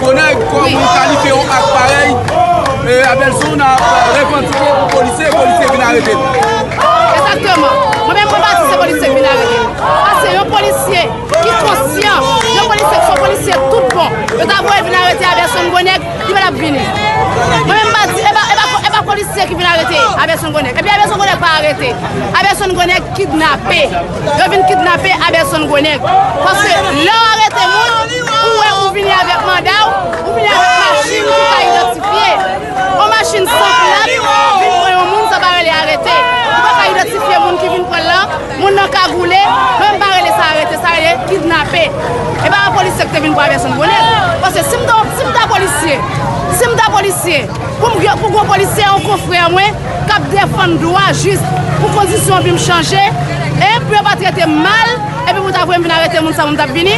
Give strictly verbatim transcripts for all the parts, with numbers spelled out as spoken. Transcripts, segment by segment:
Bonèg, kòman ou kalifye yon ak parèy, e, Abelson ap, e, revandike pou polisye, polisye vin arete l? Egzakteman. Mwen menm, mwen pa di se polisye ki vin arete l. Sa se yon polisye ki konsyan, yon polisye ki se yon polisye tout bon. Yo ta voye vin arete Abelson Gwo Nèg, li pa t ap vini. Mwen menm, m pa di, e pa, e pa, e pa polisye ki vin arete Abelson Gwo Nèg. Epi Abelson Gwo Nèg pa arete. Abelson Gwo Nèg kidnape. Yo vin kidnape Abelson Gwo Nèg. Paske lè w arete moun, ou wè ou vini avèk manda w, ou vini avèk machin ki ka idantifye. Yon machin san plat vin pran yon moun, sa pa rele arete. Ou pa ka idantifye moun ki vin pran l lan, moun nan kagoule, men m pa rele sa arete, sa rele kidnape. E pa yon polisye ki te vin pran Abelson Gwo Nèg. Paske si m ta, si m ta polisye, si m ta polisye, Pou m gen, pou gen yon polisye, yon konfrè mwen, k ap defann dwa jis pou kondisyon vi m chanje, e pou yo pa trete m mal, epi pou ta voye m vin arete moun sa, m t ap vini?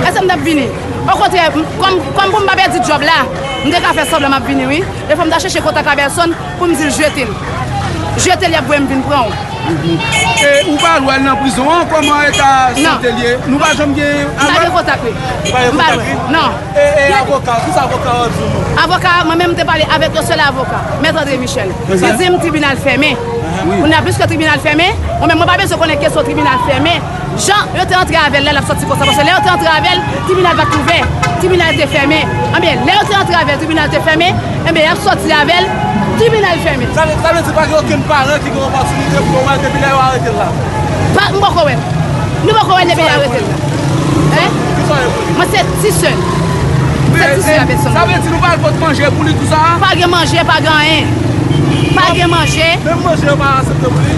Èske m t ap vini? Okontrè, m, kòm, kòm pou m pa pèdi djòb la, m te ka fè sanblan m ap vini, wi. Defwa m ta chèche kontak a pèsòn pou m di l jete l. Jete l, y ap voye m vin pran w. E ou pa lwe l nan prizon an? Kòman eta sante l ye? Nou pa janm gen alwe? M pa gen kontak li. Ou pa gen kontak li? Non. E, e avoka, kisa avoka w ap di nou? Avoka, mwen menm m te pale avèk yon sèl avoka, Mèt André Michel. Li di m tribinal fèmen. Kounye a, piske tribinal fèmen, mwen menm mwen pa bezwen konnen kesyon tribinal fèmen. Jan yo te antre avè l la, l ap sòti konsa. Paske lè yo te antre avè l, tribinal pa t ouvè. Tribinal te fèmen. Anben, lè yo te antre avè l, tribinal te fèmen. Enben, y ap sòti avè l, tribinal fèmen. Sa vle, sa vle di pa gen okenn paran ki gen opòtinite pou yo wè l depi lè yo arete l la? Pa, m poko wè l. Nou poko wè l depi y arete l la. Hein? Mwen se ti sè l. Se ti sè a pèsòn. Sa vle di nou pa al pot manje pou li tou sa? Pa gen manje, pa gen anyen. Pa gen manje. Menm manje yo pa aksepte pou li?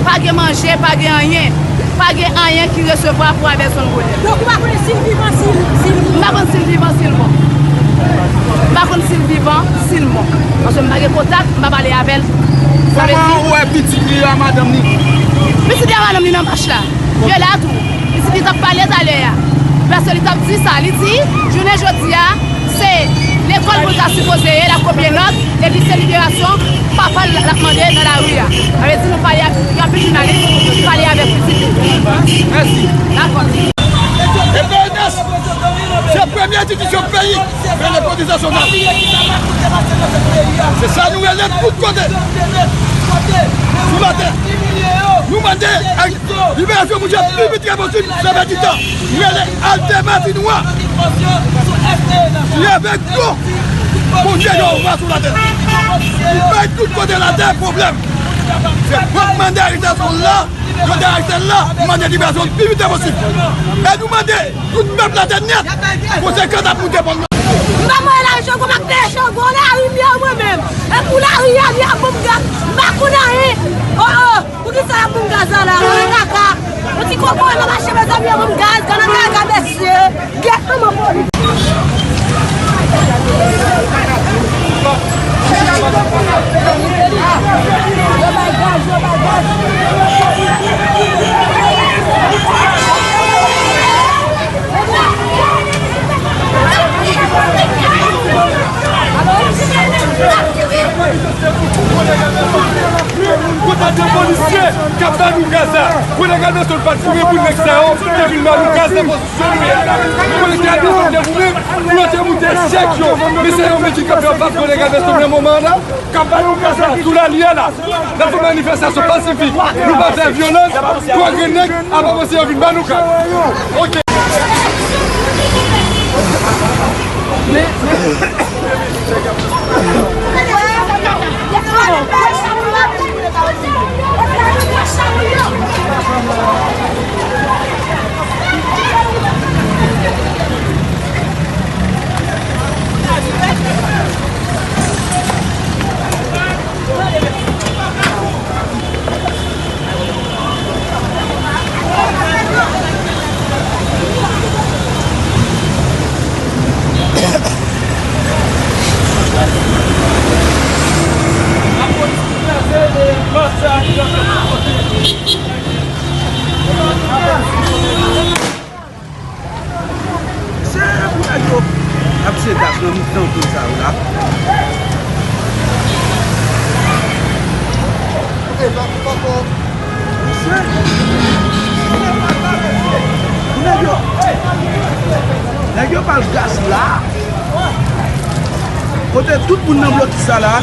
Pa gen manje, pa gen anyen. Pa gen anyen ki resevwa pou Abelson Gwo Nèg. Donk, ou pa konnen si l vivan, si l, si l mouri? M pa konn si l vivan, si l mò. M pa konn si l vivan, si l mò. Paske m pa gen kontak, m pa pale avè l. Sa vle di. Kòman ou wè pitit li a madanm li? Pitit li a madanm li nan mach la. Yo la tou. Pitit li t ap pale talè a. Paske li t ap di sa. Li di, jounen jodi a, se lekòl pou l ta sipoze ye, l ap kopye nòt, epi se liberasyon papa l l ap mande nan lari a. Sa vle di nou pale ak, gen anpil jounalis ki pale avèk pitit li. Mèsi. Dakò. E P N S, se premye enstitisyon peyi, men le politisasyon nan. Se sa nou rele tout kote. Sou latè. Nou mande ak liberasyon Bondye pi vit ke posib, se pèdi tan. Rele Altè Matinwa. Li avèk nou. Bondye gen yon wa sou latè. Li bay tout kote latè pwoblèm. Se pwòp mande arestasyon la, yo te arete l la, mande liberasyon pi vit ke posib. E nou mande tout pèp latè nèt, konsekans ap moute pòt la. M pa mwen lari Chango, m ap peye Chango, lari m ye mwen menm. E pou lari a, li ap ban m gaz, m pa konn anyen. Oh, oh. Poukisa y ap ban m gaz la la? Mwen kaka. Yon ti koko, yo pa mache, mezanmi, yo ban m gaz. Gad nan kaka, mesye. Gyèt manman polis. Yo bay gaz, yo bay gaz. Kote de polisye k ap ba nou gaz la? Kote gaz la sot pa t pou reponn nèg sa yo te vin ba nou gaz nan pozisyon nou ye la? Kote gaz la sot te pou menm pou yo te moute chèk yo? Men se yo menm ki kanpe anfas kote gaz la sot nan moman an la, k ap ba nou gaz la sou lari a la. N ap fè manifestasyon pasifik. Nou pa fè vyolans. Twa grenn nèg ap avanse, yo vin ba nou gaz. Ok. Se pou nèg yo ap tiye gaz nan mitan kote sa yo la. Nèg yo, nèg yo pral gaz la. Kote tout moun nan blokis sa la.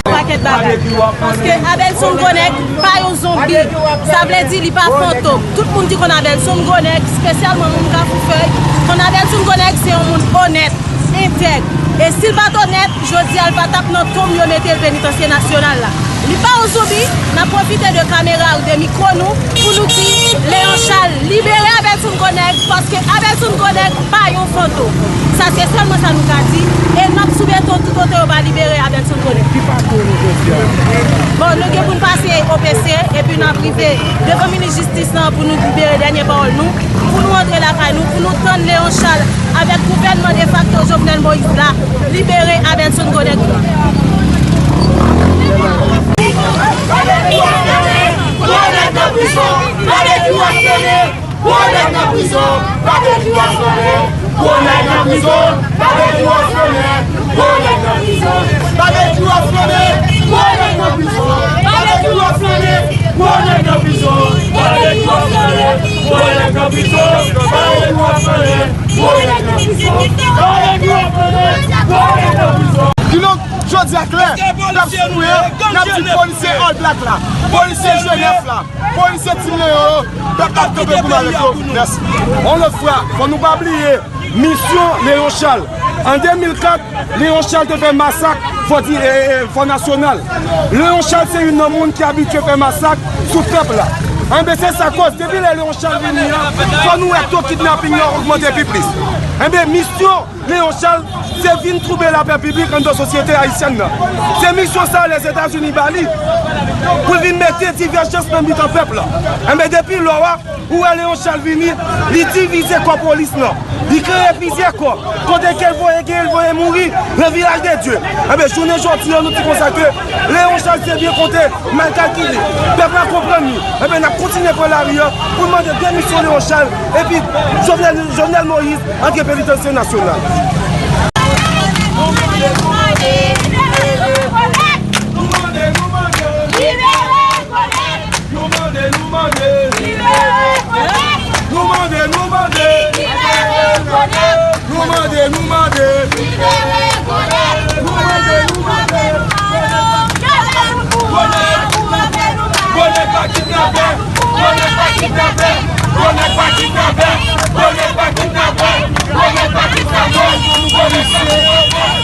Pakèt bagay. Paske Abelson Gwo Nèg pa yon zonbi. Sa vle di li pa fantom. Tout moun ki konn Abelson Gwo Nèg, espesyalman moun Kafou Fèy, konn Abelson Gwo Nèg se yon moun onèt, entèg. E si l pa t onèt, jodi a l pa t ap nan tonm yo mete l Penitansye Nasyonal la. Li pa yon zonbi, n ap pwofite de kamera ak de mikwo nou pou nou di Léon Charles libere Abelson Gwo Nèg, paske Abelson Gwo Nèg pa yon fantom. Sa se sèlman sa nou ka di, e n ap sou beton toutotan yo pa libere Abelson Gwo Nèg. Ki pakou nou jodi a? Bon, nou gen pou n pase O P C, epi n ap rive devan minis jistis lan pou nou libere dènye pawòl nou, pou nou antre lakay nou, pou nou tann Léon Charles avèk gouvènman defakto Jovenel Moïse la libere Abelson Gwo Nèg. Gwo nèg nan prizon, babekyou ap fèmen. Gwo nèg nan prizon, babekyou ap fèmen. Gwo nèg nan prizon, babekyou ap fèmen. Gwo nèg nan prizon, babekyou ap fèmen. Gwo nèg nan prizon, babekyou ap fèmen. Gwo nèg nan prizon, babekyou ap fèmen. Gwo nèg nan prizon, babekyou ap fèmen. Gwo nèg nan prizon, babekyou ap fèmen. Gwo nèg nan prizon. Kidonk, jodi a klè, n ap sipoze, n ap di polisye All Black la, polisye Jenèf la, polisye Team Léon yo, pèp la ap kanpe pou n avèk yo. Mèsi. Yon lòt fwa, fò nou pa bliye misyon Léon Charles. An de mil kat, Léon Charles te fè masak Fò di, e, e, Fò Nasyonal. Léon Charles se youn nan moun ki abitye fè masak sou pèp la. Enben, se sa kòz, depi lè Léon Charles vini an, fò nou wè to kidnaping yo ogmante pi plis. Enben, misyon Léon Charles, se vin twoube lapè piblik anndan sosyete ayisyèn nan. Se misyon sa a Lèzetazini ba li, pou l vin mete divèjans nan mitan pèp la. Enben, depi lò a, ou wè Léon Charles vini, li divize kò polis lan. Li kreye plizyè kò. Kote ke l voye gen, l voye mouri nan Vilaj de Dye. Enben, jounen jodi a, nou di konsa ke Léon Charles se byen konte, mal kalkile. Pèp la konprann li. Enben, n ap kontinye pran lari a pou n mande demisyon Léon Charles epi Jovenel, Jovenel Moïse antre Penitansye Nasyonal. Nou mande, nou mande. Libere Gwo Nèg. Nou mande, nou mande. Libere Gwo Nèg. Nou mande, nou mande. Libere Gwo Nèg. Nou mande, nou mande. Gwo Nèg pa kidnapè. Gwo Nèg pa kidnapè. Gwo Nèg pa kidnapè. Gwo Nèg pa kidnapè. Gwo Nèg pa kidnapè. Gwo Nèg pa kidnapè.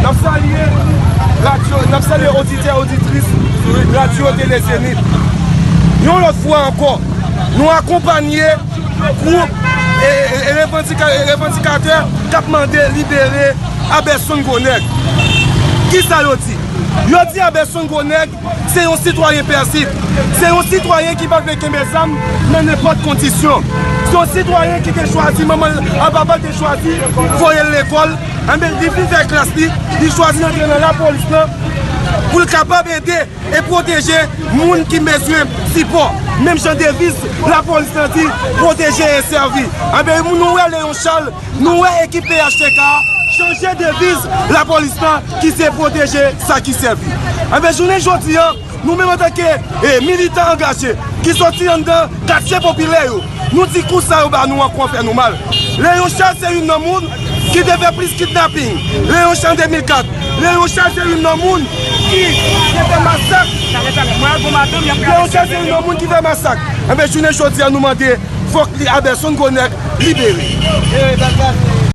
N ap salye radyo, n ap salye oditè, oditris Radyo Tele Zenith. Yon lòt fwa ankò, nou akonpanye gwoup e, e, e revandika-, e revandikatè k ap mande libere Abelson Gwo Nèg. Kisa yo di? Yo di Abelson Gwo Nèg se yon sitwayen pèsib. Se yon sitwayen ki pa vle kenbe zam nan nenpòt kondisyon. Se yon sitwayen ki te chwazi, manman l ak papa l te chwazi voye l lekòl. Enben, li fin fè klas li, li chwazi antre nan lapolis lan pou l kapab ede e pwoteje moun ki bezwen sipò. Menm jan deviz lapolis lan di, pwoteje e sèvi. Enben, nou wè Léon Charles, nou wè ekip P H T K a, Chanje deviz lapolis lan ki se pwoteje sa ki sèvi. Enben, jounen jodi a, nou menm antanke e, militan angaje ki soti anndan katye popilè yo, nou di kou sa yo ba nou an kwè fè nou mal. Leon Charles se youn nan moun ki te fè plis kidnaping. Leon Charles de mil kat. Leon Charles se youn nan moun ki te fè masak. Leon Charles se youn nan moun ki fè masak. Enben, jounen jodi a, nou mande fòk li Aberson Gros Nègre libere.